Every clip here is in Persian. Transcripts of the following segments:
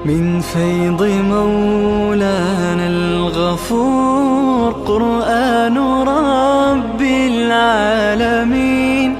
من فيض مولانا الغفور. قرآن رب العالمين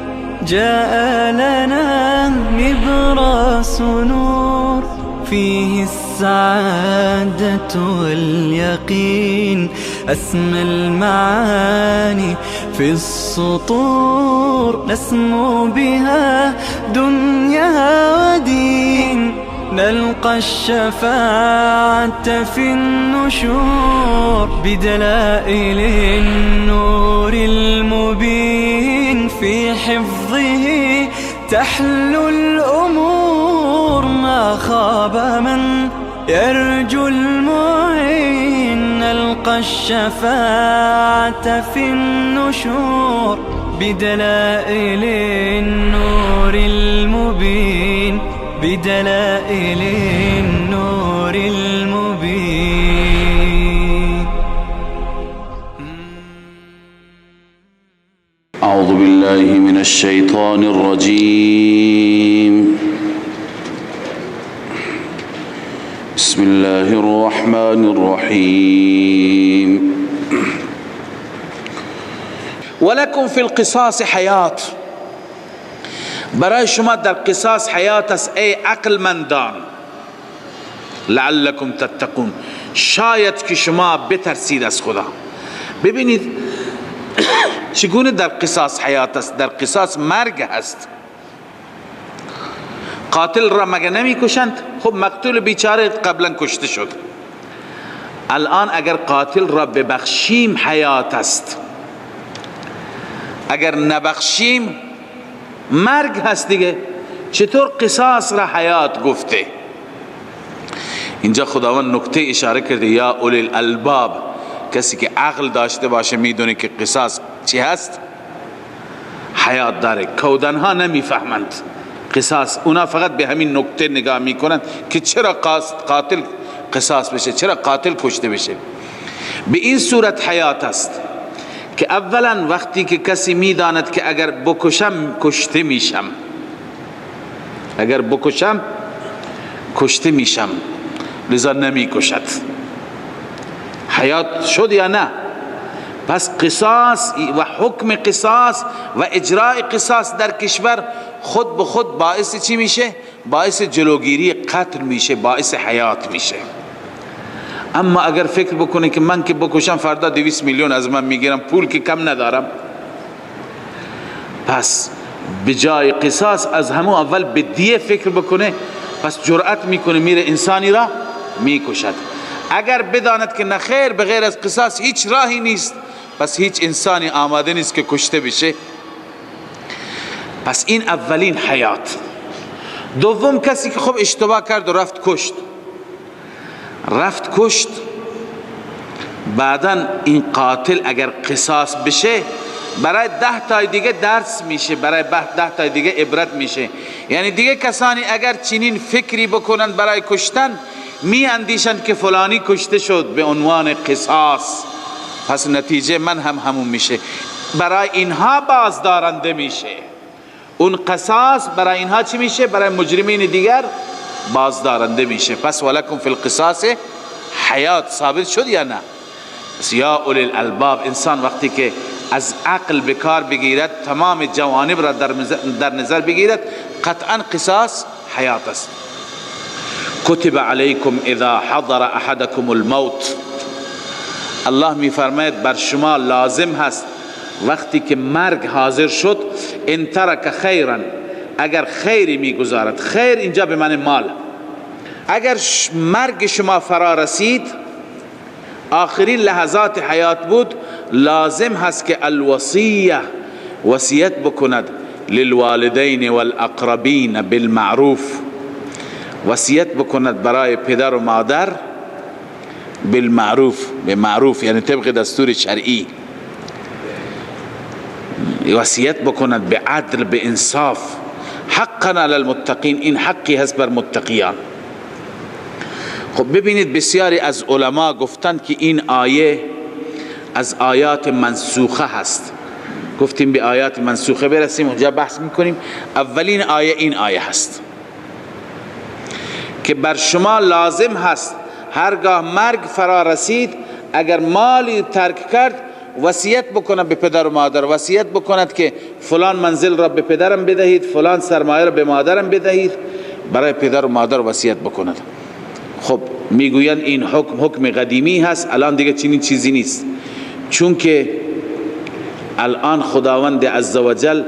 جاء لنا نبراس نور، فيه السعادة واليقين، أسمى المعاني في السطور، نسمو بها دنيا ودين، نلقى الشفاعة في النشور، بدلائل النور المبين، في حفظه تحلو الأمور، ما خاب من يرجو المعين، نلقى الشفاعة في النشور، بدلائل النور المبين، بدلائل النور المبين. أعوذ بالله من الشيطان الرجيم. بسم الله الرحمن الرحیم. ولکم فی القصاص حیات، برای شما در قصاص حیات است ای عقل مندان، لعلکم تتقون، شاید که شما بترسید از خدا. ببینید چگونه در قصاص حیات است. در قصاص مرگ هست. قاتل را مگه نمی کشند؟ خب مقتول بیچاره قبلا کشته شد. الان اگر قاتل را ببخشیم حیات است، اگر نبخشیم مرگ هست دیگه. چطور قصاص را حیات گفته؟ اینجا خداوند نکته اشاره کرده، یا اولی الالباب، کسی که عقل داشته باشه میدونه که قصاص چی هست، حیات داره. کودنها نمیفهمند قصاص، اونا فقط به همین نکته نگاه میکنند که چرا قاتل قصاص بشه، چرا قاتل کشته بشه. به این صورت حیات است که اولا وقتی که کسی میداند که اگر بکشم کشته میشم، اگر بکشم کشته میشم، لذا نمیکشد. حیات شد یا نه؟ پس قصاص و حکم قصاص و اجراء قصاص در کشور خود به خود باعث چی میشه؟ باعث جلوگیری قتل میشه، باعث حیات میشه. اما اگر فکر بکنه که من که بکشم فردا 200 میلیون از من میگیرم، پول که کم ندارم، پس بجای قصاص از همون اول به دیه فکر بکنه، پس جرأت میکنه میره انسانی را میکشد. اگر بداند که نخیر به غیر از قصاص هیچ راهی نیست، پس هیچ انسانی آماده نیست که کشته بشه. پس این اولین حیات. دوم، کسی که خب اشتباه کرد و رفت کشت، رفت کشت، بعدا این قاتل اگر قصاص بشه برای 10 تای دیگه درس میشه، برای 10 تای دیگه عبرت میشه. یعنی دیگه کسانی اگر چنین فکری بکنند برای کشتن، می اندیشند که فلانی کشته شد به عنوان قصاص، پس نتیجه من هم همون میشه. برای اینها بازدارنده میشه اون قصاص، برای اینها چی میشه؟ برای مجرمین دیگر بازدارنده میشه. پس ولکم فی القصاص حیات ثابت شد یا نه؟ پس یا اولی الالباب، انسان وقتی که از عقل بکار بگیرد، تمام جوانب را در نظر بگیرد، قطعا قصاص حیات است. کتب علیکم اذا حضر احدکم الموت، الله میفرماید بر شما لازم هست وقتی که مرگ حاضر شد، ان ترک خیرا، اگر خیری میگذارد، خیر اینجا به معنی مال، اگر مرگ شما فرا رسید، آخرین لحظات حیات بود، لازم هست که الوصیه، وصیت بکند، للوالدین والاقربین بالمعروف، وصیت بکند برای پدر و مادر بالمعروف، به معروف یعنی طبق دستور شرعی، وصیت بکند به عدل، به انصاف. حقا علی المتقین، این حقی هست بر متقیان. خب ببینید بسیاری از علما گفتند که این آیه از آیات منسوخه هست. گفتیم به آیات منسوخه برسیم، اونجا بحث میکنیم. اولین آیه این آیه هست که بر شما لازم هست هرگاه مرگ فرا رسید اگر مالی ترک کرد وصیت بکند به پدر و مادر، وصیت بکند که فلان منزل را به پدرم بدهید، فلان سرمایه را به مادرم بدهید، برای پدر و مادر وصیت بکند. خب میگویند این حکم حکم قدیمی هست، الان دیگه چنین چیزی نیست، چون که الان خداوند عزوجل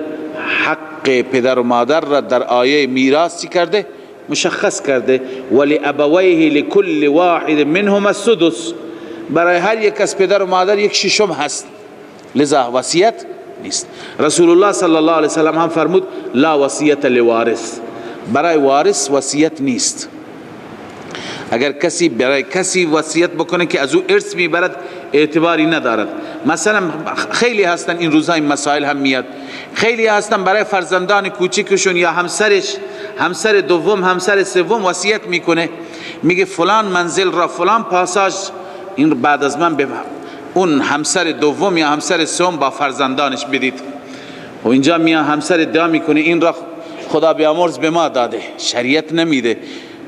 حق پدر و مادر را در آیه میراث چی کرده؟ مشخص کرده. ولی ابویه لکل واحد منهما السدس، برای هر یک از پدر و مادر یک ششم هست، لذا وصیت نیست. رسول الله صلی الله علیه وسلم هم فرمود لا وصیت لوارث، برای وارث وصیت نیست. اگر کسی برای کسی وصیت بکنه که از او ارث میبرد اعتباری ندارد. مثلا خیلی هستن این روزها این مسائل هم میاد، خیلی هستن برای فرزندان کوچکشون یا همسرش، همسر دوم، همسر سوم وصیت میکنه، میگه فلان منزل را، فلان پاساژ، این بعد از من به اون همسر دوم یا همسر سوم با فرزندانش بدید. و اینجا میاد همسر ادعا میکنه این را خدا بیامرز به ما داده، شریعت نمیده.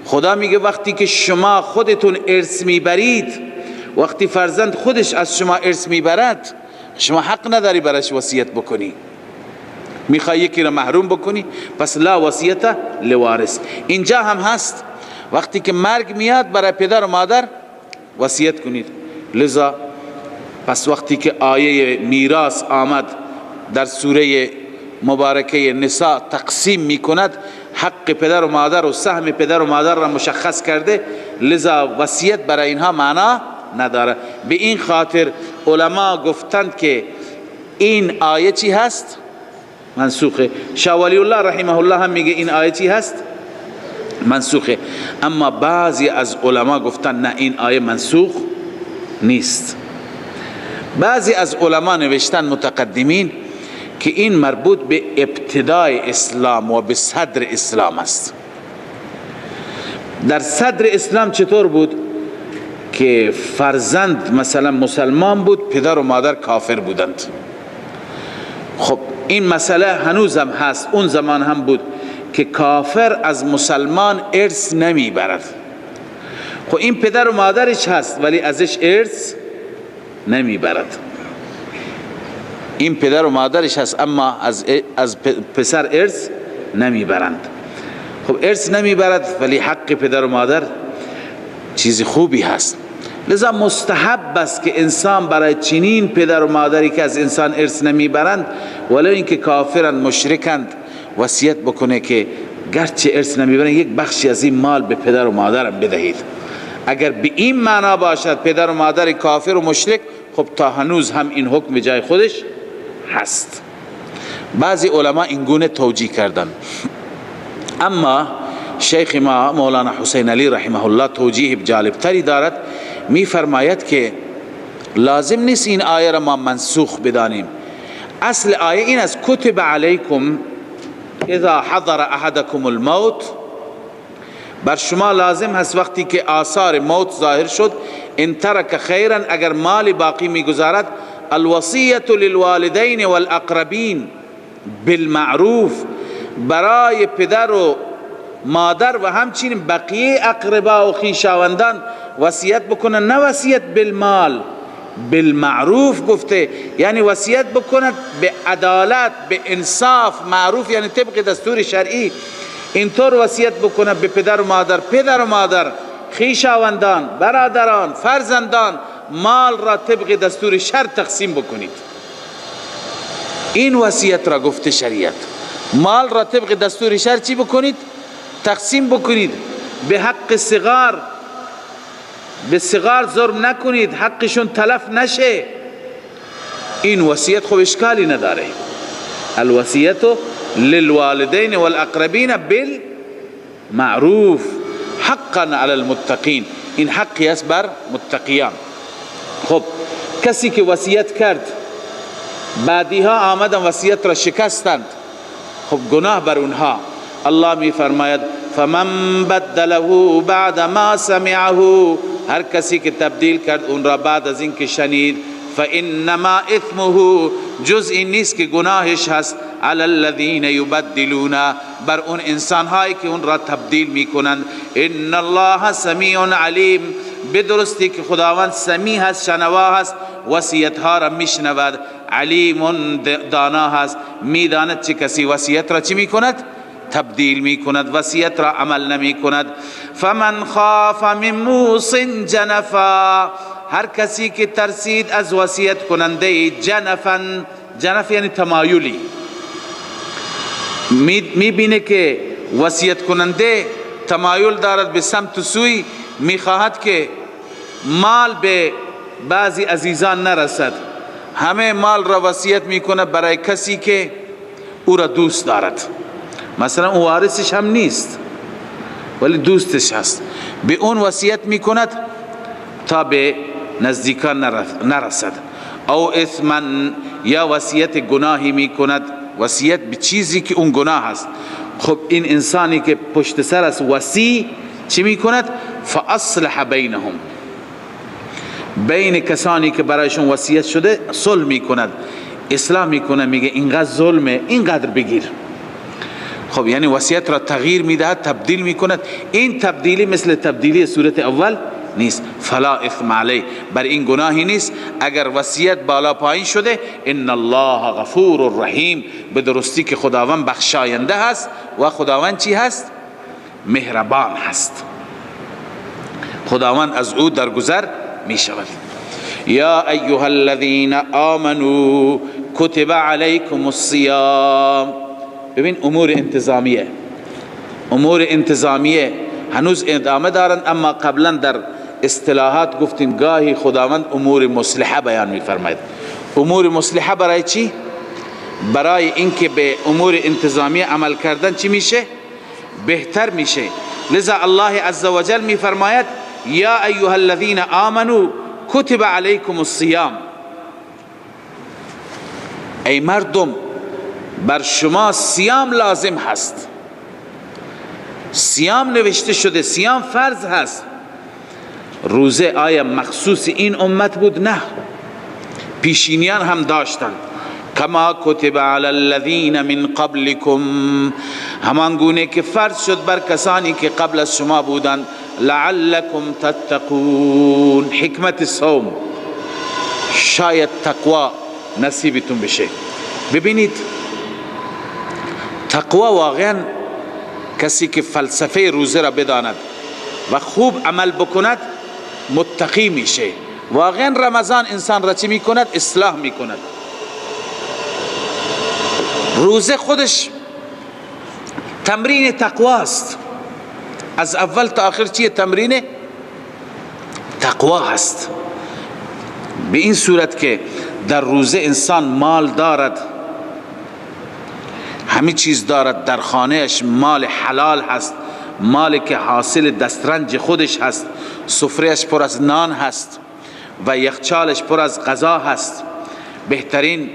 خدا میگه وقتی که شما خودتون ارث میبرید، وقتی فرزند خودش از شما ارث میبرد، شما حق نداری براش وصیت بکنی، میخوای یکی را محروم بکنی، پس لا وصیت لوارث. اینجا هم هست، وقتی که مرگ میاد برای پدر و مادر وصیت کنید. لذا پس وقتی که آیه میراث آمد در سوره مبارکه نساء تقسیم میکند، حق پدر و مادر و سهم پدر و مادر را مشخص کرده، لذا وصیت برای اینها معنا نداره. به این خاطر علما گفتند که این آیه چی هست؟ منسوخه. شاه ولی الله رحمه الله هم میگه این آیه چی هست؟ منسوخه. اما بعضی از علما گفتند نه، این آیه منسوخ نیست. بعضی از علما نوشتن متقدمین که این مربوط به ابتدای اسلام و به صدر اسلام است. در صدر اسلام چطور بود که فرزند مثلا مسلمان بود، پدر و مادر کافر بودند. خب این مسئله هنوزم هست، اون زمان هم بود که کافر از مسلمان ارث نمیبرد. خب این پدر و مادرش هست ولی ازش ارث نمیبرد. این پدر و مادرش هست اما از پسر ارث نمیبرند. خب ارث نمیبرد ولی حق پدر و مادر چیز خوبی هست. لذا مستحب است که انسان برای چنین پدر و مادری که از انسان ارث نمیبرند ولی اینکه کافرند مشرکند وصیت بکنه که گرچه ارث نمیبرند یک بخشی از این مال به پدر و مادرم بدهید. اگر به این معنا باشد پدر و مادر کافر و مشرک، خب تا هنوز هم این حکم جای خودش هست. بعضی علما این گونه توجیه کردن، اما شیخ ما مولانا حسین علی رحمه الله توجیه جالبتری دارد. می فرماید که لازم نیست این آیه را ما منسوخ بدانیم. اصل آیه این است: کتب علیکم اذا حضر احدکم الموت، بر شما لازم هست وقتی که آثار موت ظاهر شد، ان ترک خیرا، اگر مال باقی میگذارد، الوصیت للوالدین والاقربین بالمعروف، برای پدر و مادر و همچنین بقیه اقربا و خویشاوندان وصیت بکنه، نه وصیت بالمال، بالمعروف گفته، یعنی وصیت بکند به عدالت، به انصاف، معروف یعنی طبق دستور شرعی. اینطور وصیت بکنه به پدر و مادر، پدر و مادر، خویشاوندان، برادران، فرزندان، مال را طبق دستور شرع تقسیم بکنید. این وصیت را گفته شریعت، مال را طبق دستور شرع چی بکنید؟ تقسیم بکنید. به حق صغار، به صغار ظلم نکنید، حقشون تلف نشه. این وصیت خب اشکالی نداره. الوصیت للوالدین والاقربین بالمعروف حقا علی المتقین، این حقی است بر متقیان. خب کسی که وصیت کرد، بعدیها آمدن وصیت را شکستند، خب گناه بر اونها. الله می فرماید فمن بدله بعد ما سمعه، هر کسی که تبدیل کرد اون را بعد از اینکه شنید، فانما اثمه، جز این نیست که گناهش هست، علی الذین یبدلون، بر اون انسان هایی که اون را تبدیل میکنند. ان الله سمیع علیم، بدرستی که خداوند سمیع هست، شنوا هست، وصیت ها را میشنود، علیم دانا هست، میداند چه کسی وصیت را چی میکند؟ تبدیل میکند، وصیت را عمل نمیکند. فمن خاف من موص جنفا، هر کسی که ترسید از وصیت کننده، جنفا، جنف یعنی تمایلی، میبینه که وصیت کننده تمایل دارد به سمت سوی، میخواهد که مال به بعضی عزیزان نرسد، همه مال را وصیت میکنه برای کسی که او را دوست دارد، مثلا اون وارثش هم نیست ولی دوستش هست، به اون وصیت میکند تا به نزدیکان نرسد. او اثما، یا وصیت گناهی میکند، وصیت به چیزی که اون گناه هست. خب این انسانی که پشت سر است وصی چی میکند؟ فاصلح بینهم، بین کسانی که برایشون وصیت شده صلح میکند، اصلاح میکنه، میگه اینقدر ظلمه، اینقدر بگیر. خب یعنی وصیت را تغییر میدهد، تبدیل میکند. این تبدیلی مثل تبدیلی صورت اول نیست. فلا اثم علی، بر این گناهی نیست اگر وصیت بالا پایین شده. ان الله غفور رحیم، به درستی که خداوند بخشاینده هست و خداوند چی هست؟ مهربان هست، خداوند از او درگذر می شود. یا ایها الذین آمنوا کتب علیکم الصیام. ببین امور انتظامیه، امور انتظامیه هنوز ادامه دارند، اما قبلا در اصطلاحات گفتیم گاهی خداوند امور مصلحه بیان می‌فرماید. امور مصلحه برای چی؟ برای اینکه به امور انتظامی عمل کردن چی میشه؟ بهتر میشه. لذا الله عزوجل میفرماید یا ایها الذین آمنوا کتب علیکم الصیام، ای مردم بر شما صیام لازم هست، صیام نوشته شده، صیام فرض هست. روزه آیا مخصوص این امت بود؟ نه، پیشینیان هم داشتند. کما کتب علی الذین من قبلکم، همان گونه که فرض شد بر کسانی که قبل از شما بودند، لعلکم تتقون. حکمت صوم، شاید تقوا نصیبتون بشه. ببینید تقوا واقعا کسی که فلسفه روزه را بداند و خوب عمل بکند متقی میشه. واقعا رمضان انسان را چی میکند؟ اصلاح میکند. روزه خودش تمرین تقواست، از اول تا آخر چیه؟ تمرین تقوا هست. به این صورت که در روزه انسان مال دارد، همه چیز دارد، در خانهش مال حلال هست، مال که حاصل دسترنج خودش هست، سفرهش پر از نان هست و یخچالش پر از غذا هست، بهترین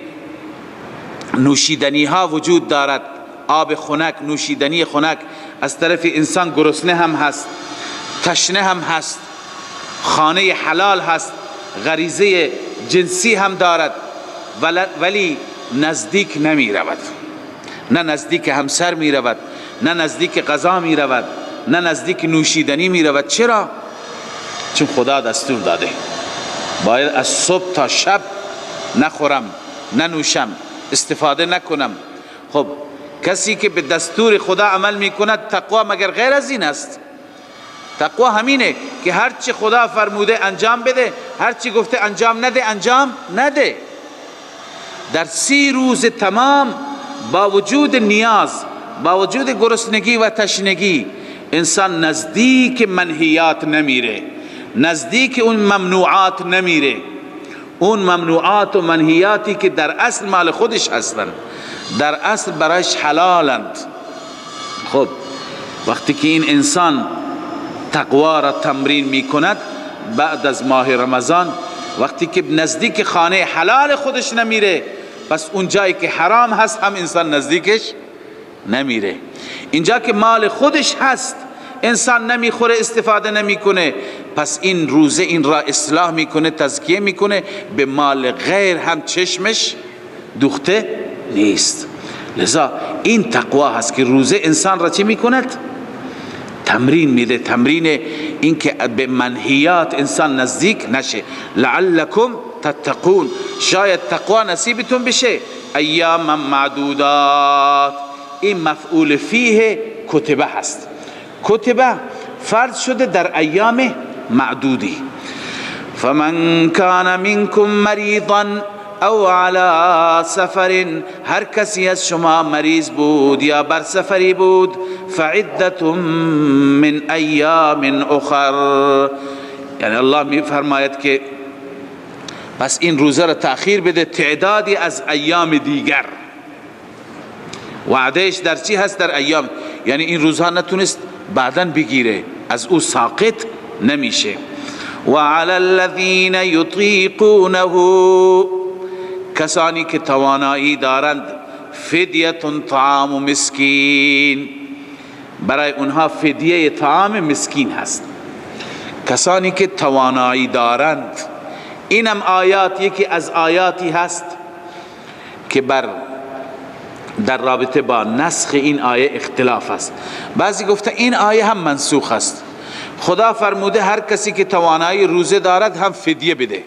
نوشیدنی ها وجود دارد، آب خنک، نوشیدنی خنک. از طرف انسان گرسنه هم هست، تشنه هم هست، خانه حلال هست، غریزه جنسی هم دارد، ولی نزدیک نمی رود، نه نزدیک همسر می رود، نه نزدیک غذا می رود، نه نزدیک نوشیدنی می رود. چرا؟ چون خدا دستور داده باید از صبح تا شب نخورم، ننوشم، استفاده نکنم. خب کسی که به دستور خدا عمل می کند تقوا مگر غیر از این است؟ تقوا همینه که هرچی خدا فرموده انجام بده، هرچی گفته انجام نده انجام نده. در 30 روز تمام با وجود نیاز، با وجود گرسنگی و تشنگی، انسان نزدیک منهیات نمیره، نزدیک اون ممنوعات نمیره. اون ممنوعات و منهیاتی که در اصل مال خودش هستند، در اصل برایش حلالند. خب وقتی که این انسان تقوا را تمرین میکند، بعد از ماه رمضان وقتی که نزدیک خانه حلال خودش نمیره، پس اون جایی که حرام هست هم انسان نزدیکش نمیره. اینجا که مال خودش هست انسان نمیخوره، استفاده نمیکنه، پس این روزه این را اصلاح میکنه، تزکیه میکنه، به مال غیر هم چشمش دوخته نیست. لذا این تقوا هست که روزه انسان را چی میکند؟ تمرین میده، تمرین این که به منهیات انسان نزدیک نشه. لعلکم تتقون، شاید تقوا نصیبتون بشه. ایام معدودات، این مفعول فیه کتبه هست، کتبه فرض شده در ایام معدودی. فمن کان منکم مریضا او علی سفر، هر کسی از شما مریض بود یا بر سفری بود، فعدة من ایام اخر، یعنی الله می فرماید که پس این روزه را تأخیر بده تعدادی از ایام دیگر. وعدهش در چی هست؟ در ایام، یعنی این روزها نتونست بعدا بگیره، از او ساقط نمیشه. و علی الذین یطیقونه، کسانی که توانایی دارند، فدیه طعام مسکین، برای اونها فدیه طعام مسکین هست. کسانی که توانایی دارند، اینم آیات یکی از آیاتی هست که در رابطه با نسخ این آیه اختلاف است. بعضی گفته این آیه هم منسوخ است، خدا فرموده هر کسی که توانایی روزه دارد هم فدیه بده،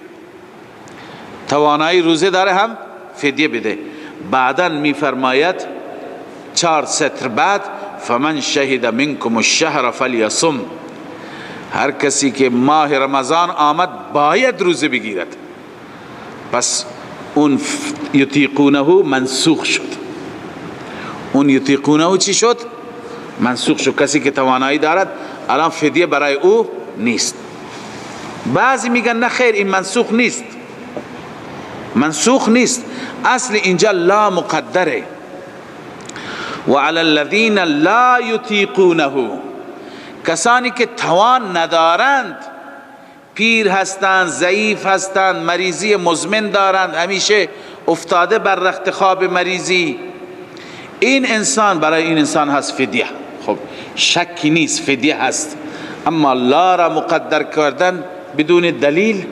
توانایی روزه داره هم فدیه بده. بعدا می فرماید 4 سطر بعد، فمن شهد منکم الشهر فلیصم، هر کسی که ماه رمضان آمد باید روزه بگیرد. پس اون یطیقونه منسوخ شد، اون یطیقونه چی شد؟ منسوخ شد. کسی که توانایی دارد الان فدیه برای او نیست. بعضی میگن نه خیر، این منسوخ نیست، منسوخ نیست، اصل اینجا لا مقدره. و علی الذین لا یطیقونه، کسانی که توان ندارند، پیر هستند، ضعیف هستند، مریضی مزمن دارند، همیشه افتاده بر رخت خواب مریضی، این انسان، برای این انسان هست فدیه. خب شکی نیست فدیه هست، اما لا را مقدر کردن بدون دلیل،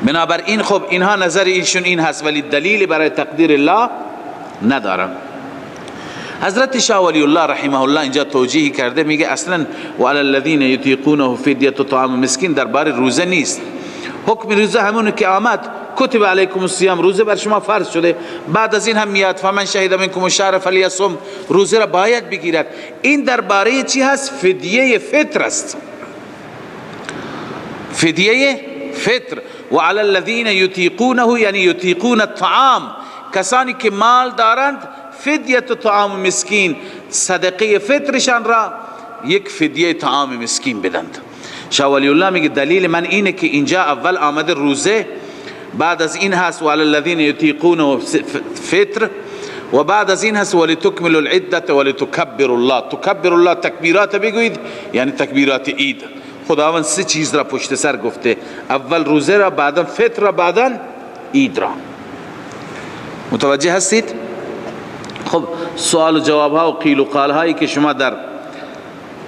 بنابراین خب اینها نظر ایشون این هست، ولی دلیل برای تقدیر لا ندارم. حضرت شاه ولی الله رحمه الله اینجا توجیه کرده، میگه اصلا و علی الذین یطیقونه فدیه طعام مسکین درباره روزه نیست. حکم روزه همونه که آمد، کتب علیکم الصیام، روزه بر شما فرض شده. بعد از این هم میاد فمن شهد منکم الشهر فلیصم، روزه را باید بگیرد. این درباره چی هست؟ فدیه فطر است، فدیه فطر. و علی الذین یطیقونه یعنی یطیقون الطعام، کسانی که مال دارند، فدیه طعام مسکین، صدقه فطرشان را یک فدیه طعام مسکین بدند. شاه ولی الله میگه دلیل من اینه که اینجا اول آمده روزه، بعد از این هست و علی الذین یطیقون فطر، و بعد از این هست ولتکملوا العده ولتکبروا الله. تکبر الله تکبیرات بگویید، یعنی تکبیرات عید. خداوند سه چیز را پشت سر گفته، اول روزه را، بعدا فطر را، بعدا عید را. متوجه هستید؟ خب سوال و جواب ها و قیل و قال هایی که شما در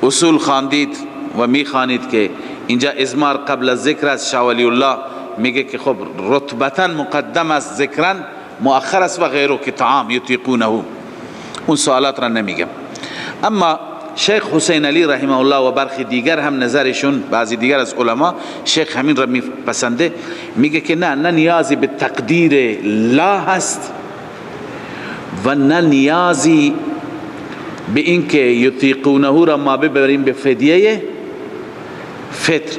اصول خواندید و میخوانید که اینجا ازمار قبل از ذکر است، شاه ولی الله میگه که خب رتبتا مقدم است، ذکرا مؤخر است و غیره، که طعام یطیقونه. اون سوالات را نمیگم. اما شیخ حسین علی رحمه الله و برخی دیگر هم نظرشون، بعضی دیگر از علما شیخ همین را میپسنده، میگه که نه، نه نیازی به تقدیر لا هست و نه نیازی به اینکه یطیقونه را ما ببریم به فدیه فطر،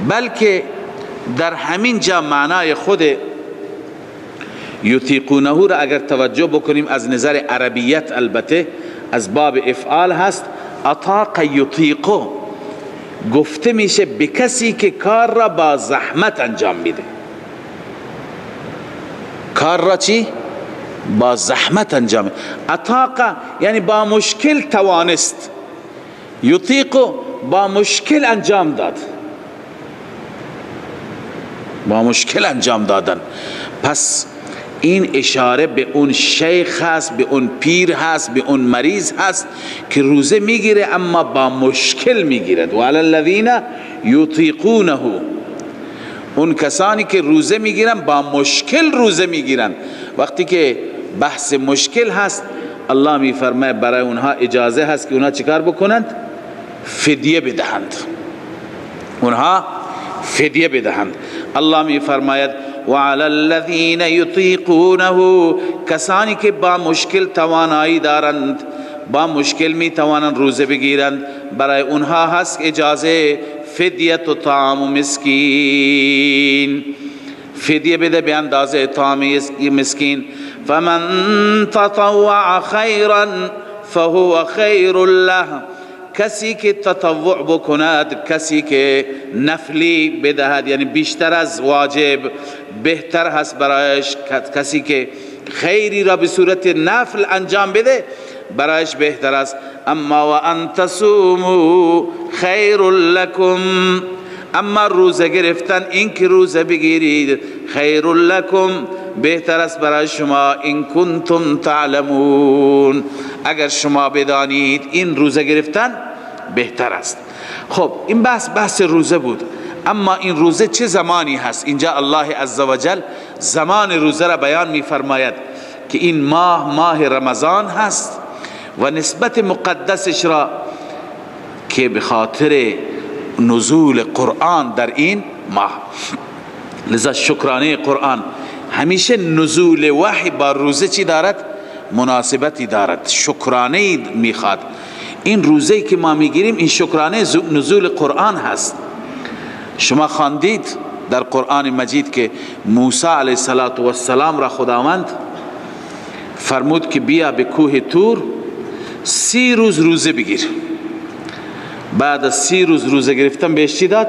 بلکه در همین جا معنای خود یطیقونه را اگر توجه بکنیم از نظر عربیت، البته از باب افعال هست، اطاق یطیقو گفته میشه به کسی که کار را با زحمت انجام میده. کار را چی؟ با زحمت انجام. اطاق یعنی با مشکل توانست، یطیقو با مشکل انجام داد، با مشکل انجام دادن. پس این اشاره به اون شیخ هست، به اون پیر هست، به اون مریض هست که روزه میگیره اما با مشکل میگیرد. و علی الذین یطیقونه، اون کسانی که روزه میگیرن با مشکل روزه میگیرن. وقتی که بحث مشکل هست، الله میفرماید برای اونها اجازه هست که اونها چیکار بکنند؟ فدیه بدهند. اونها فدیه بدهند. الله میفرماید وعلى الذين يطيقونه، کسانی که با مشکل توانایی دارند، با مشکل می توانند روزه بگیرند، برای اونها هست اجازه فدیه طعام مسکین، فدیه بده به اندازه طعام مسکین. فمن تطوع خیرا فهو خیر له، کسی که تطوع بکند، کسی که نفلی بدهد، یعنی بیشتر از واجب، بهتر هست برایش. کسی که خیری را به صورت نفل انجام بده برایش بهتر است. اما و ان تصوموا خیر لکم، اما روزه گرفتن، این که روزه بگیرید، خیر لکم، بهتر است برای شما، این کنتم تعلمون، اگر شما بدانید این روزه گرفتن بهتر است. خب این بحث روزه بود. اما این روزه چه زمانی هست؟ اینجا الله عزوجل زمان روزه را بیان می فرماید که این ماه، ماه رمضان هست و نسبت مقدسش را که به خاطر نزول قرآن در این ماه، لذا شکرانه قرآن همیشه نزول وحی با روزه چی دارد؟ مناسبتی دارد، شکرانه میخواد. این روزه که ما میگیریم این شکرانه نزول قرآن هست. شما خواندید در قرآن مجید که موسی علیه السلام را خداوند فرمود که بیا به کوه تور 30 روز روزه بگیر. بعد از 30 روز روزه گرفتن بهش چی داد؟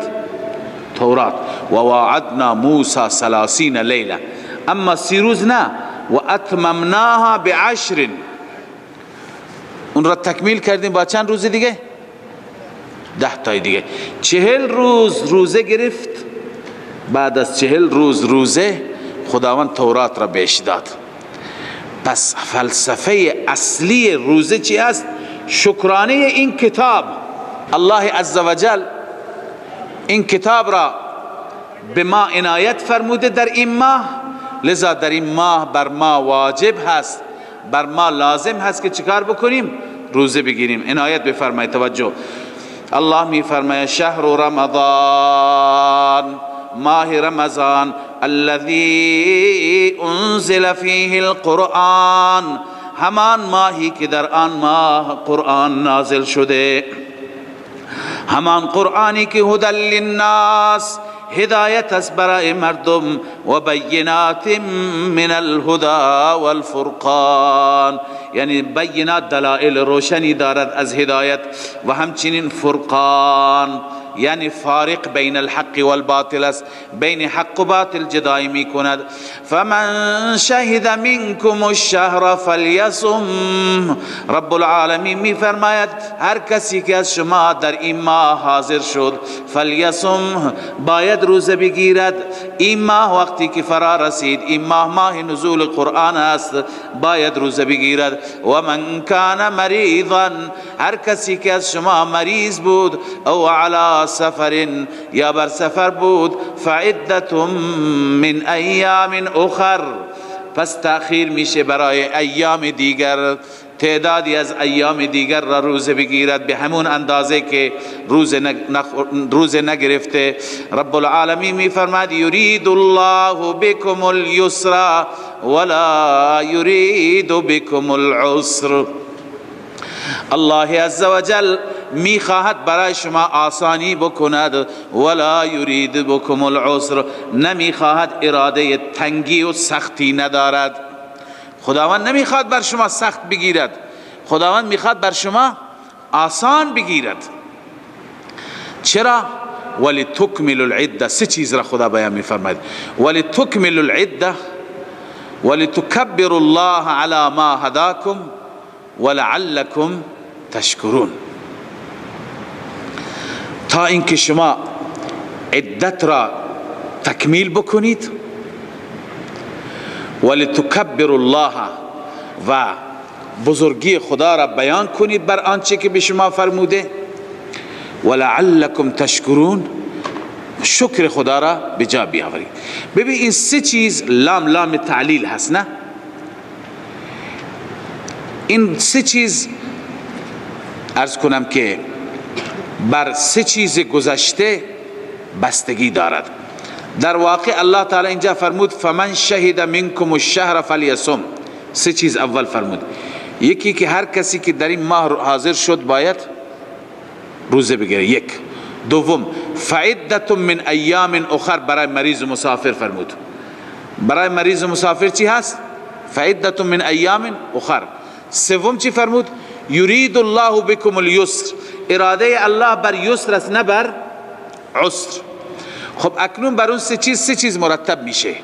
تورات. و وعدنا موسی 30 لیله. اما 30 روز نه، و اتممناها بعشر، اون را تکمیل کردیم با چند روز دیگه؟ 10 تای دیگه. 40 روز روزه گرفت. بعد از 40 روز روزه خداوند تورات را بهش داد. پس فلسفه اصلی روزه چی است؟ شکرانه این کتاب. الله عزوجل این کتاب را به ما عنایت فرموده در این ماه، لذا در این ماه بر ما واجب هست، بر ما لازم هست که چیکار بکنیم؟ روزه بگیریم. عنایت بفرمایید، توجه. الله می فرماید شهر رمضان، ماه رمضان، الذي انزل فيه القرآن، همان ماهی که در آن ماه قرآن نازل شده، همان قرآنی که هدى للناس، هدایت است برای مردم، و بینات من الهدى والفرقان، یعنی بینات دلائل روشنی دارد از هدایت، و همچنین فرقان یعنی فارق بین الحق والباطل است، بین حق و باطل جدایی می کند. فمن شهد منکم الشهر فلیصم، رب العالمین می فرماید هر کسی که از شما در این ماه حاضر شد فلیصم، باید روزه بگیرد. این ماه وقتی که فرا رسید، این ماه ماه نزول قرآن است، باید روزه بگیرد. و من کان مریضا، هر کسی که از شما مریض بود، او علی سفر، یا بر سفر بود، فعدة من ایام اخر، پس تأخیر میشه برای ایام دیگر، تعدادی از ایام دیگر را روزه بگیرد به همون اندازه که روزه نگرفته. رب العالمین میفرماد یرید الله بكم اليسر ولا یرید بكم العسر. الله عزوجل میخواهد برای شما آسانی بکند، ولا یرید بكم العسر، نمیخواهد اراده تنگی و سختی ندارد. خداوند نمیخواد بر شما سخت بگیرد، خداوند میخواد بر شما آسان بگیرد. چرا؟ ولتکملوا العده. سه چیز را خدا بیان میفرماید: ولتکملوا العده، ولتکبروا الله علی ما هداکم، ولعلکم تشکرون. تا اینکه شما عدت را تکمیل بکنید، ولتکبروا الله، و بزرگی خدا را بیان کنید بر آنچه که به شما فرموده، ولعلکم تشکرون، شکر خدا را به جا بیاورید. ببین این سه چیز لام لام تعلیل هست، نه؟ این سه چیز عرض کنم که بر سه چیز گذشته بستگی دارد. در واقع الله تعالی اینجا فرمود فمن شهد منکم الشهر فلیصم. سه چیز اول فرمود، یکی که هر کسی که در این ماه حاضر شد باید روزه بگیره، یک. دوم فعدة من ایام اخر، برای مریض و مسافر فرمود. برای مریض و مسافر چی هست؟ فعدة من ایام اخر. سوم چی فرمود؟ یرید الله بكم اليسر، اراده الله بر یسر است نه بر عسر. خب اکنون بر اون سه چیز، سه چیز مرتب میشه.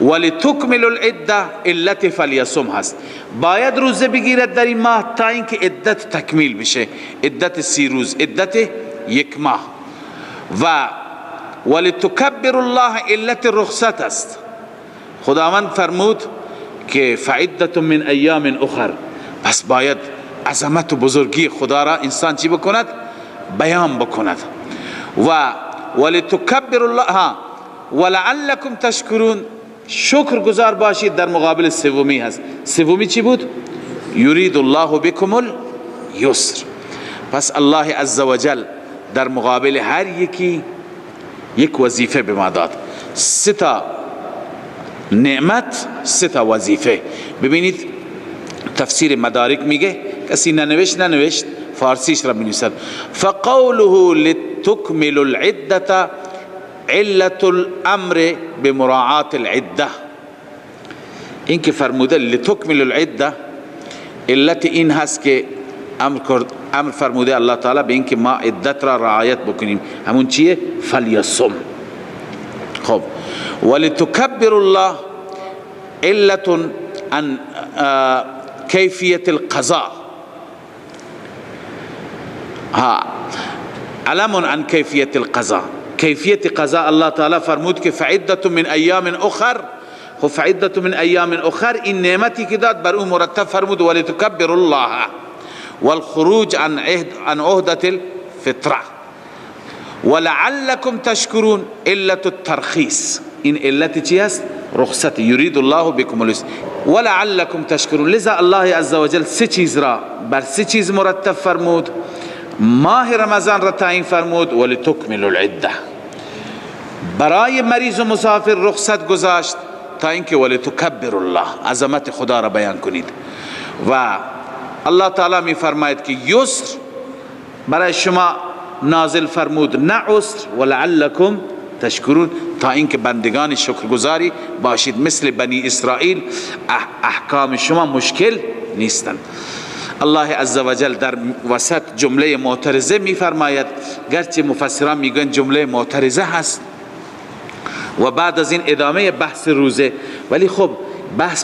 ولی تکمل العده علت فلیصم هست، باید روزه بگیرد در این ماه تا اینکه عدت تکمیل بشه، عدت 30 روز، عدت یک ماه. و ولی تکبر الله علت رخصت است. خداوند فرمود که فعدت من ایام اخر، پس باید عظمت و بزرگی خدا را انسان چی بکند؟ بیان بکند. و ولی تکبر الله ولعلکم تشکرون، شکر گزار باشید در مقابل سومی هست. سومی چی بود؟ یرید الله بكم اليسر. پس الله عزوجل در مقابل هر یکی یک وظیفه به ما داد، سه تا نعمت، سه تا وظیفه. ببینید تفسیر مدارک میگه، کسی ننوشت ننوشت، فارسیش را بنویسد. فقوله لتکمل العدة علت الامر بمراعات العده. این که فرموده لتکمل العده، علت این هست که امر فرموده الله تعالی به این که ما عدت را رعایت بکنیم، همون چیه؟ فلیصم. خب ولتکبر الله علت عن کیفیت القضاء، ها علم عن کیفیت القضاء. کیفیت قضاء الله تعالی فرمود که فعدت من ایام اخر. خب فعدت من ایام اخر این نعمتی که داد بر اون مرتب فرمود ولتکبر الله والخروج عن عن عهدة الفطرة ولعلكم تشکرون علت الترخیص. این علت چی هست؟ رخصت. یرید الله بكم اليسر ولعلكم تشکرون. لذا الله عزوجل سه چیز را بر سه چیز مرتب فرمود. ماه رمضان را تعیین فرمود ولتکمل العده، برای مریض و مسافر رخصت گذاشت تا اینکه ولتکبر الله، عظمت خدا را بیان کنید. و الله تعالی می فرماید که یسر برای شما نازل فرمود نه عسر، ولعلکم تشکرون، تا اینکه بندگان شکرگزاری باشید، مثل بنی اسرائیل احکام شما مشکل نیستند. الله عزوجل در وسط جمله معترضه می فرماید، گرچه مفسران میگن جمله معترضه هست و بعد از این ادامه بحث روزه، ولی خب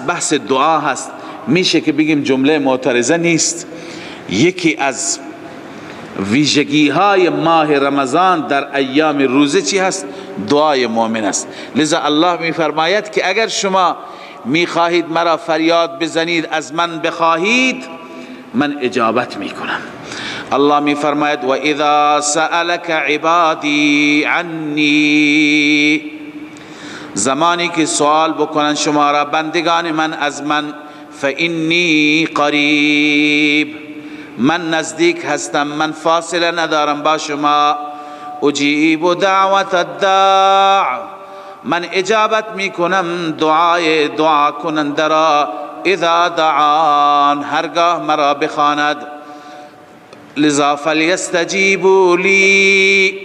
بحث دعا هست، میشه که بگیم جمله معترضه نیست. یکی از ویژگی های ماه رمضان در ایام روزه چی هست؟ دعای مؤمن است. لذا الله می فرماید که اگر شما می خواهید مرا فریاد بزنید، از من بخواهید، من اجابت می کنم. الله می فرماید و اذا سألک عبادی عنی، زمانی که سوال بکنن شما را بندگان من از من، فانی قریب، من نزدیک هستم، من فاصله ندارم با شما. اجیب دعوت الداع، من اجابت میکنم دعای دعا کننده را، اذا دعان، هرگاه مرا بخواند. لذا فلیستجیبوا لی،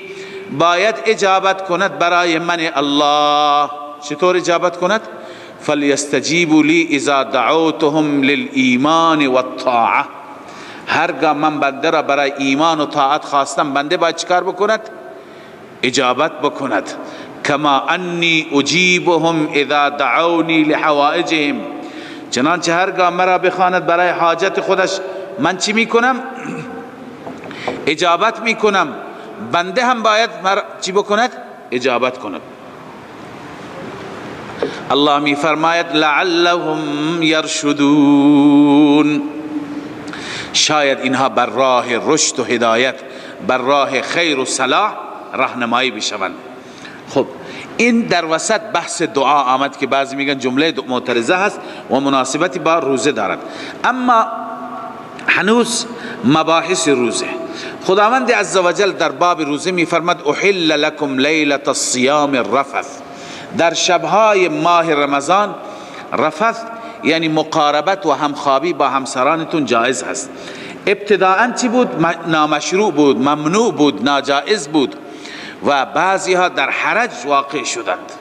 باید اجابت کند برای من الله. چطور اجابت کند؟ فلیستجیبوا لی اذا دعوتهم للایمان والطاعه. هرگاه من بنده را برای ایمان و طاعت خواستم، بنده باید چکار بکند؟ اجابت بکند. کما انی اجیبهم اذا دعونی لحوائجهم، چنانچه هرگاه مرا بخواند برای حاجت خودش، من چی میکنم؟ اجابت میکنم. بنده هم باید مرا چی بکند؟ اجابت کند. الله می فرماید لعلهم یرشدون، شاید اینها بر راه رشد و هدایت، بر راه خیر و صلاح راهنمایی بشوند. خب این در وسط بحث دعا آمد که بعضی میگن جمله معترضه هست و مناسبتی با روزه دارد. اما هنوز مباحث روزه، خداوند عزوجل در باب روزه میفرماد احل لکم لیلة الصیام الرفث، در شبهای ماه رمضان رفث یعنی مقاربت و همخوابی با همسرانتون جایز هست. ابتداء چی بود؟ نامشروع بود، ممنوع بود، ناجایز بود و بعضی ها در حرج واقع شدند.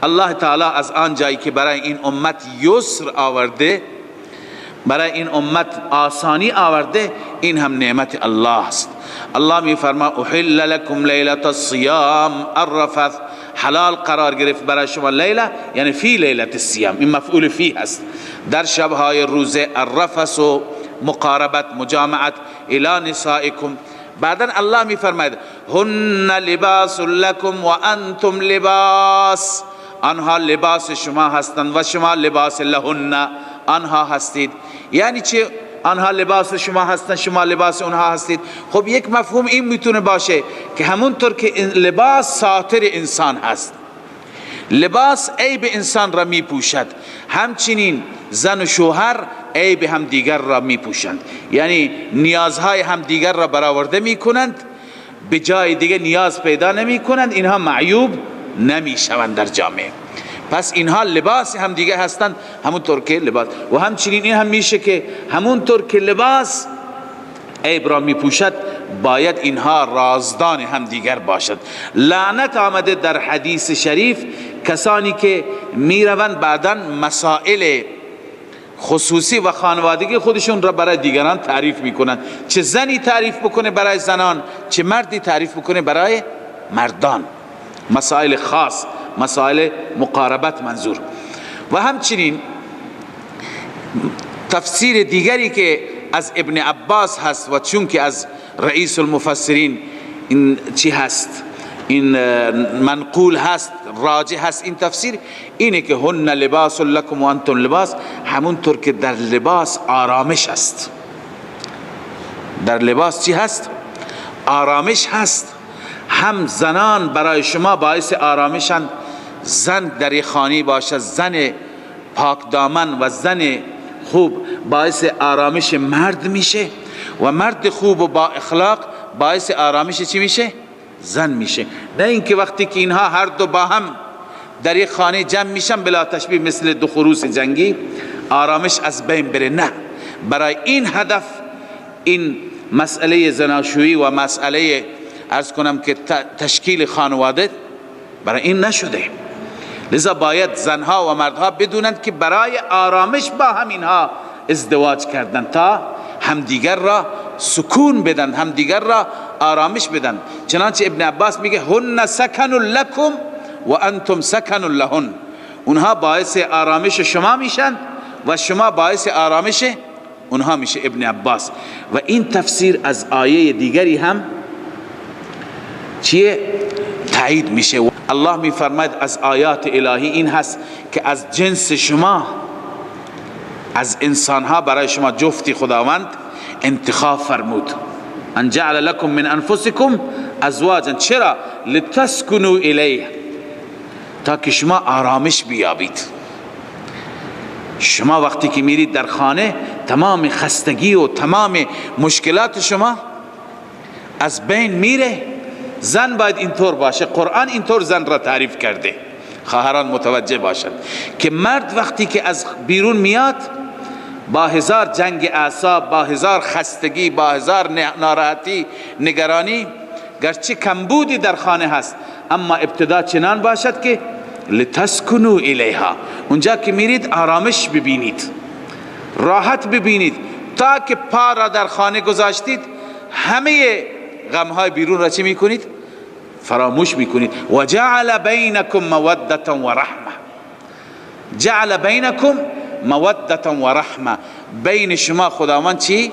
الله تعالی از آن جایی که برای این امت یسر آورده، برای این امت آسانی آورده، این هم نعمت الله است. الله می فرما احل لکم لیلة الصیام الرفث، حلال قرار گرفت برای شما لیله، یعنی فی لیلة الصیام، این مفعول فی هست، در شبهای روزه الرفث و مقاربت مجامعت الی نسائکم. بعدا الله می فرماید هن لباس لکم و انتم لباس، آنها لباس شما هستند و شما لباس لهن، آنها هستید. یعنی چه آنها لباس شما هستند شما لباس آنها هستید؟ خب یک مفهوم این میتونه باشه که همونطور که لباس ساتر انسان هست، لباس عیب انسان را میپوشد، همچنین زن و شوهر عیب هم دیگر را میپوشند، یعنی نیازهای هم دیگر را برآورده میکنند، به جای دیگه نیاز پیدا نمیکنند، اینها معیوب نمیشوند در جامعه. پس اینها لباس هم دیگه هستند، همونطور که لباس. و همچنین این هم میشه که همونطور که لباس عیب را میپوشد، باید اینها رازدان هم دیگر باشد. لعنت آمده در حدیث شریف کسانی که میروند بعدا مسائل خصوصی و خانوادگی خودشون را برای دیگران تعریف میکنند، چه زنی تعریف بکنه برای زنان، چه مردی تعریف بکنه برای مردان، مسائل خاص، مسائل مقاربت منظور. و همچنین تفسیر دیگری که از ابن عباس هست و چون که از رئیس المفسرین این چی هست، این منقول هست، راجع هست این تفسیر، اینه که هن لباس لکم و انتم لباس، همونطور که در لباس آرامش هست، در لباس چی هست؟ آرامش هست. هم زنان برای شما باعث آرامشند، زن در خانه باشد، زن پاک دامن و زن خوب باعث آرامش مرد میشه و مرد خوب و با اخلاق باعث آرامش چی میشه؟ زن میشه. نه اینکه وقتی که اینها هر دو با هم در یک خانه جمع میشن بلا تشبیه مثل دو خروس جنگی آرامش از بین بره. نه، برای این هدف این مسئله زناشویی و مسئله عرض کنم که تشکیل خانواده برای این نشده. لذا باید زنها و مردها بدونند که برای آرامش با هم اینها ازدواج کردن تا همدیگر را سکون بدن، همدیگر را آرامش بدن. چنانچه ابن عباس میگه هن سکن لکم و انتم سکن لهن، اونها باعث آرامش شما میشن و شما باعث آرامش اونها میشه. ابن عباس. و این تفسیر از آیه دیگری هم چیه؟ تایید میشه. الله میفرماید از آیات الهی این هست که از جنس شما، از انسانها برای شما جفتی خداوند انتخاب فرمود. ان جعل لكم من انفسکم ازواجا، چرا؟ لتسکنوا الیه، تا که شما آرامش بیابید. شما وقتی که میرید در خانه تمام خستگی و تمام مشکلات شما از بین میره. زن باید اینطور باشه، قرآن اینطور زن را تعریف کرده، خواهران متوجه باشند که مرد وقتی که از بیرون میاد با هزار جنگ اعصاب، با هزار خستگی، با هزار ناراحتی، نگرانی، گرچه کمبودی در خانه هست، اما ابتدا چنان باشد که لتسکنوا الیها، اونجا که میرید آرامش ببینید، راحت ببینید، تا که پا را در خانه گذاشتید همه غمهای بیرون را چی میکنید؟ فراموش میکنید. و جعل بینکم موده و رحمه، جعل بینکم موده و رحمه، بین شما خداوند چی؟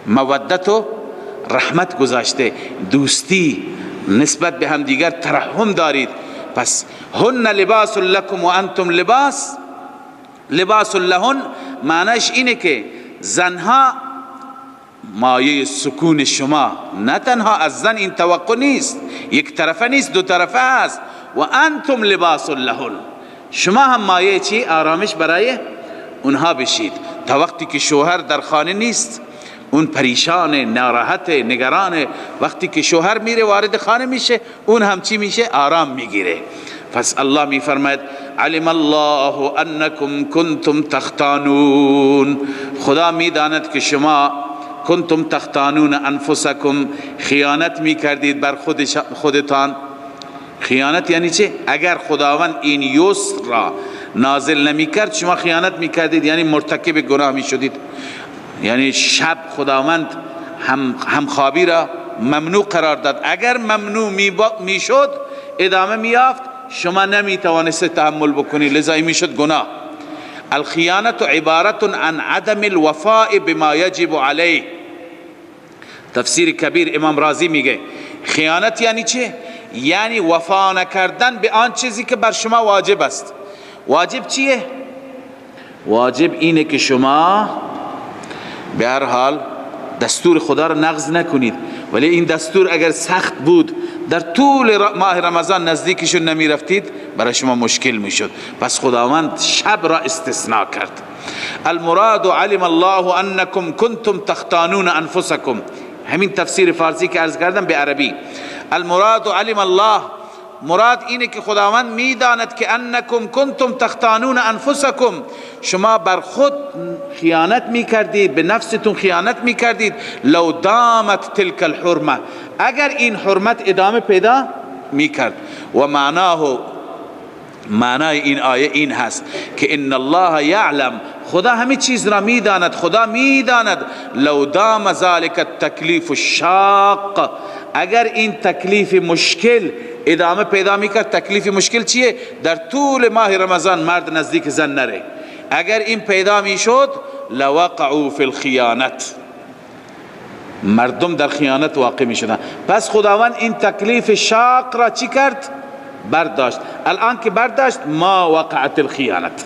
مودت و رحمت گذاشته، دوستی نسبت به هم دیگر ترحم دارید. پس هن لباس لکم و انتم لباس، لباس لهن معنیش اینه که زنها مایه سکون شما. نه تنها از زن این توقع نیست، یک طرفه نیست، دو طرفه است. و انتم لباس لهن، شما هم مایه چی؟ آرامش برای اونها بشید. تا وقتی که شوهر در خانه نیست اون پریشان، ناراحت، نگران. وقتی که شوهر میره وارد خانه میشه، اون هم چی میشه؟ آرام میگیره. پس الله میفرماید علم الله انکم کنتم تختانون، خدا میداند که شما کنتم تختانون انفسکم، خیانت میکردید بر خودتان. خیانت یعنی چه؟ اگر خداوند این یسر را نازل نمیکرد شما خیانت میکردید، یعنی مرتکب گناه میشدید. یعنی شب خداوند همخوابی را ممنوع قرار داد، اگر ممنوع میشد ادامه میافت، شما نمیتوانست تحمل بکنی، لذا این میشد گناه. الخیانت عبارت عن عدم الوفاء بما یجب علیه. تفسیر کبیر امام رازی میگه خیانت یعنی چه؟ یعنی وفا نکردن به آن چیزی که بر شما واجب است. واجب چیه؟ واجب اینه که شما به هر حال دستور خدا را نقض نکنید، ولی این دستور اگر سخت بود در طول ماه رمضان نزدیکشون نمی رفتید، برای شما مشکل می شد. پس خداوند شب را استثناء کرد. المراد علم الله انکم کنتم تختانون انفسکم، همین تفسیر فارسی که عرض کردم به عربی. المراد علم الله، مراد اینه که خداوند میداند که انکم کنتم تختانون انفسکم، شما بر خود خیانت میکردید، به نفستون خیانت میکردید. لو دامت تلک الحرمه، اگر این حرمت ادامه پیدا میکرد. و معناه، معنای این آیه این هست که ان الله یعلم، خدا همه چیز را میداند، خدا میداند. لو دام ذلك التکلیف الشاق، اگر این تکلیف مشکل ادامه پیدا میکرد. تکلیف مشکل چیه؟ در طول ماه رمضان مرد نزدیک زن نره. اگر این پیدا میشد لوقعوا فی الخیانت، مردم در خیانت واقع میشدن. پس خداوند این تکلیف شاق را چی کرد؟ برداشت. الان که برداشت ما وقعت الخیانت،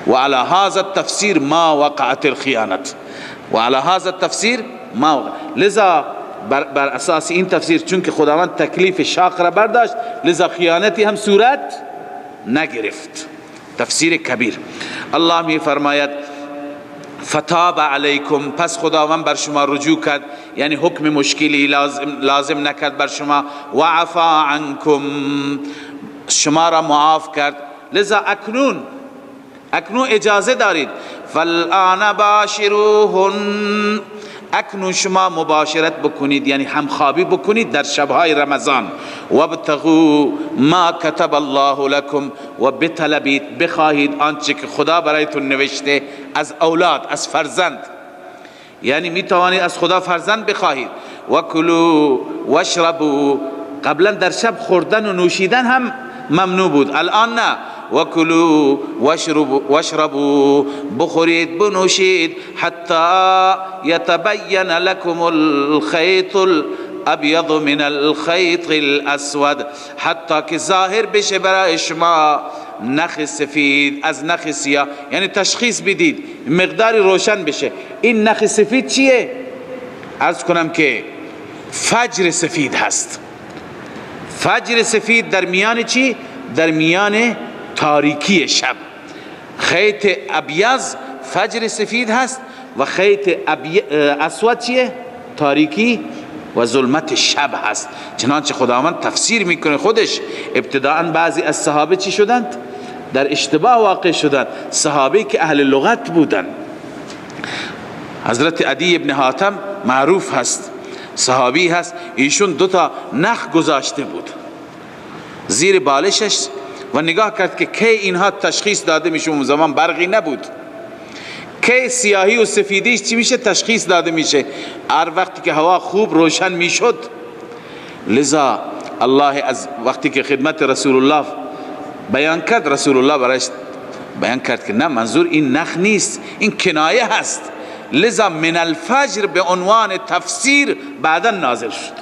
و علی هذا التفسیر ما وقعت الخیانت، و علی هذا التفسیر ما وقعت. لذا بر اساس این تفسیر چون که خداوند تکلیف شاق را برداشت، لذا خیانتی هم صورت نگرفت. تفسیر کبیر. الله می فرماید فتاب علیکم، پس خداوند بر شما رجوع کرد، یعنی حکم مشکلی لازم نکرد بر شما. و عفا عنکم، شما را معاف کرد. لذا اکنون اجازه دارید. فالآن باشروهن، اکنون شما مباشرت بکنید، یعنی همخوابی بکنید در شبهای رمضان. وابتغوا ما کتب الله لکم، و بطلبید، بخواهید آنچه که خدا برایتون نوشته از اولاد، از فرزند. یعنی میتوانید از خدا فرزند بخواهید. و کلوا واشربوا، قبلا در شب خوردن و نوشیدن هم ممنوع بود، الان نه. و کلوا واشربوا، بخورید بنوشید، حتی یتبین لکم الخیط الابیض من الخیط الاسود، حتی که ظاهر بشه برای شما نخ سفید از نخ سیاه، یعنی تشخیص بدید، مقداری روشن بشه. این نخ سفید چیه؟ عرض کنم که فجر سفید هست. فجر سفید در میان چی؟ در میان تاریکی شب. خیط ابیض فجر سفید هست و خیط اسود چیه؟ تاریکی و ظلمت شب هست. چنانچه خداوند تفسیر میکنه خودش. ابتداء بعضی از صحابه چی شدند؟ در اشتباه واقع شدند. صحابه که اهل لغت بودند، حضرت عدی ابن حاتم معروف هست، صحابی هست، ایشون دوتا نخ گذاشته بود زیر بالشش و نگاه کرد که کی اینها تشخیص داده میشه. اون زمان برقی نبود، کی سیاهی و سفیدیش چی میشه؟ تشخیص داده میشه هر وقتی که هوا خوب روشن میشد. لذا الله از وقتی که خدمت رسول الله بیان کرد، رسول الله برایش بیان کرد که نه، منظور این نخ نیست، این کنایه هست. لذا من الفجر به عنوان تفسیر بعدا نازل شد.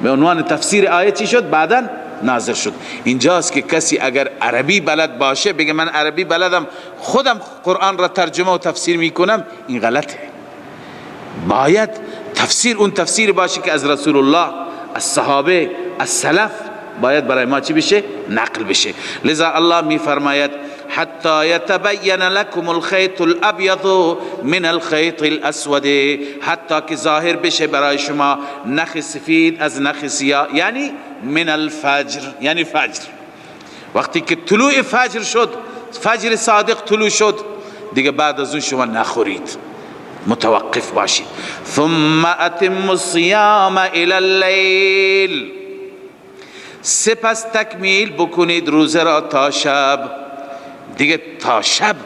به عنوان تفسیر آیه چی شد؟ بعدا نازل شد. اینجاست که کسی اگر عربی بلد باشه بگه من عربی بلدم، خودم قرآن را ترجمه و تفسیر میکنم، این غلطه. باید تفسیر اون تفسیر باشه که از رسول الله، از صحابه، از سلف باید برای ما چی بشه؟ نقل بشه. لذا الله می فرماید حتی یتبین لكم الخیط الابیض من الخیط الاسود، حتی که ظاهر بشه برای شما نخ سفید از نخ سیاه، یعنی من الفجر، یعنی فجر. وقتی که طلوع فجر شد، فجر صادق طلوع شد، دیگه بعد از اون شما نخورید، متوقف باشید. ثم اتم الصیام الى اللیل، سپس تکمیل بکنید روزه را تا شب. دیگه تا شب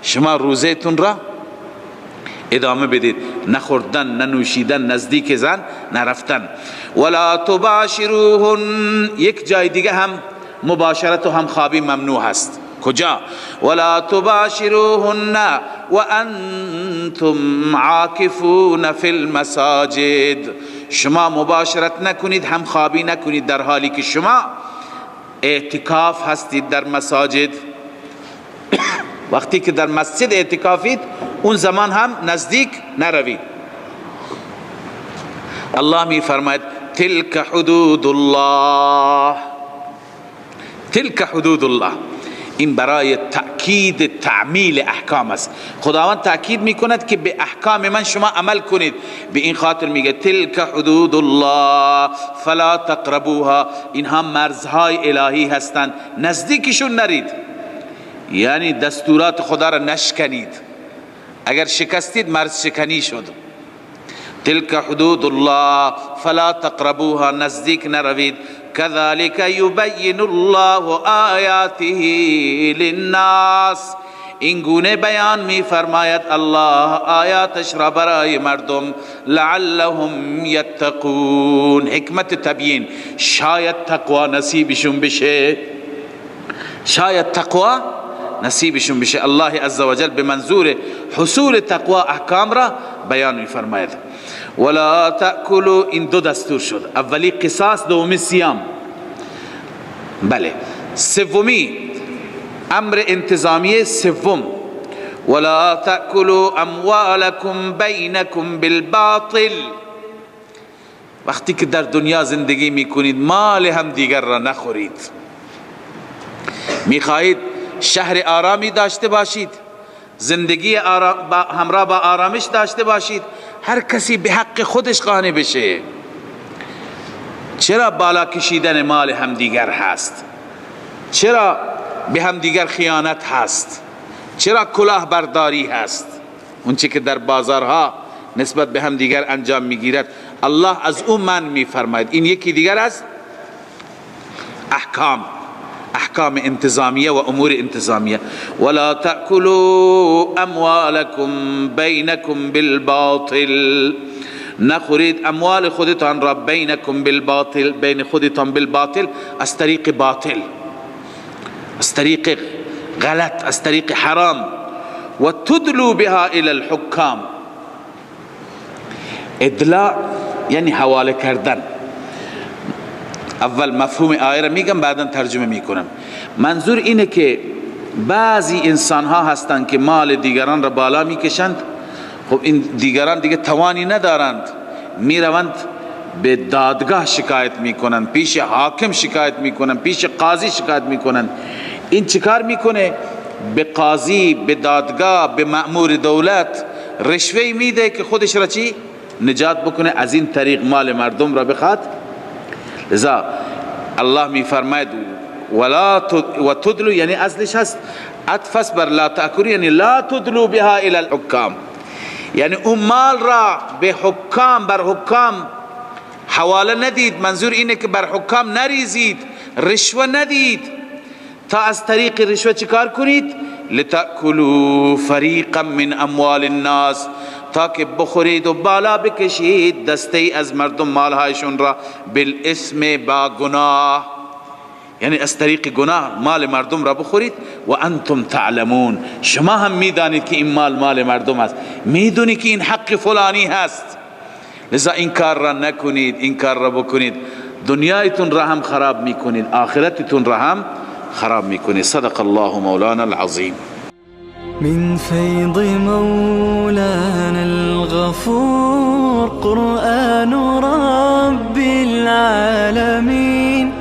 شما روزه تون را ادامه بدید، نخوردن، ننوشیدن، نزدیک زن نرفتن. ولا تباشروهن، یک جای دیگه هم مباشرت و همخوابی ممنوع هست. کجا؟ ولا تباشروهن وانتم عاکفون فی المساجد، شما مباشرت نکنید، همخوابی نکنید در حالی که شما اعتکاف هستید در مساجد. وقتی که در مسجد اعتکافید اون زمان هم نزدیک نروید. الله می فرماید تلک حدود الله، تلک حدود الله. این برای تأکید تعمیل احکام است. خداوند تأکید میکند که به احکام من شما عمل کنید. به این خاطر میگه تلک حدود الله فلا تقربوها، اینها مرزهای الهی هستند، نزدیکشون نرید، یعنی دستورات خدا را نشکنید. اگر شکستید مرز شکنی شد. تلک حدود الله فلا تقربوها، نزدیک نروید. كذلك يبين الله آیاته للناس، این گونه بیان می فرماید الله آیاتش را برای مردم، لعلهم یتقون. حکمت تبیین، شاید تقوا نصیبشون بشه، شاید تقوا نصیبشون بشه. الله عزوجل به منظور حصول تقوا احکام را بیان می فرماید. ولا تأکلوا، این دو دستور شد، اولی قصاص، دومی صیام. بله، سومی امر انتظامی سوم، ولا تأکلوا اموالکم بینکم بالباطل. وقتی که در دنیا زندگی میکنید مال هم دیگر را نخورید. میخواهید شهر آرامی داشته باشید، زندگی همراه با آرامش داشته باشید، هر کسی به حق خودش قانع بشه. چرا بالا کشیدن مال همدیگر هست؟ چرا به همدیگر خیانت هست؟ چرا کلاه برداری هست؟ اون چی که در بازارها نسبت به همدیگر انجام میگیرد، الله از اون من میفرماید. این یکی دیگر از احکام، احکام انتظامیه و امور انتظامیه. ولا تأکلوا اموالکم بینکم بالباطل، نخورید اموال خودتان را بینکم بالباطل، بین خودتان بالباطل، از طریق باطل، از طریق غلط، از طریق حرام. و تدلوا بها الى الحکام. ادلاء یعنی حواله کردن. اول مفهوم آیه را میگم، بعدا ترجمه میکنم. منظور اینه که بعضی انسان ها هستند که مال دیگران را بالا میکشند. خب این دیگران دیگه توانی ندارند، میروند به دادگاه شکایت میکنند، پیش حاکم شکایت میکنند، پیش قاضی شکایت میکنند. این چیکار میکنه؟ به قاضی، به دادگاه، به مأمور دولت رشوه میده که خودش را چی؟ نجات بکنه، از این طریق مال مردم را بخواد. لذا الله می فرماید ولا و تدلو، یعنی اصلش هست عطف بر لا تأکلوا، یعنی لا تدلو بها الى الحکام، یعنی اون مال را به حکام، بر حکام حواله ندید. منظور اینه که بر حکام نریزید، رشوه ندید، تا از طریق رشوه چیکار کنید؟ لتأکلوا فریقا من اموال الناس، تا که بخورید و بالا بکشید دسته از مردم مالهایشون را، بالاسم، با گناه، یعنی از طریق گناه مال مردم را بخورید. و انتم تعلمون، شما هم میدانید که این مال مال مردم است، میدونی که این حق فلانی هست، لذا این کار را نکنید، این کار را بکنید، دنیایتون را هم خراب میکنید، آخرتتون را هم خراب میکنید. صدق الله مولانا العظیم. من فيض مولانا الغفور قرآن رب العالمين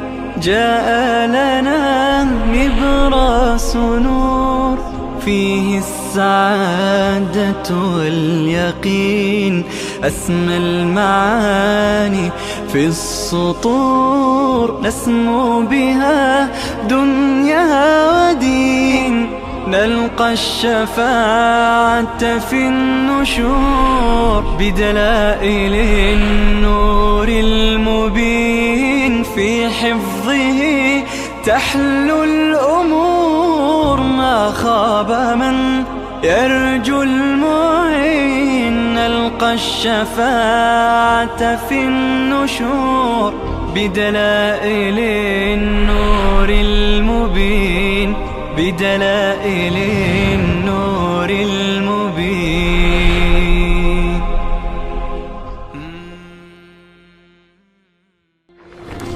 جاء لنا نبراس نور فيه السعادة واليقين أسمى المعاني في السطور نسمو بها دنيا ودين نلقى الشفاعة في النشور بدلائل النور المبين في حفظه تحلو الأمور ما خاب من يرجو المعين نلقى الشفاعة في النشور بدلائل النور المبين بدلائل النور المبين.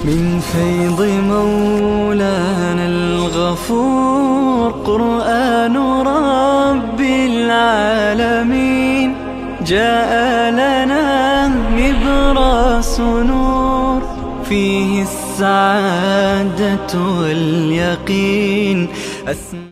من فيض مولانا الغفور قرآن رب العالمين جاء لنا نبراس نور فيه السعادة واليقين.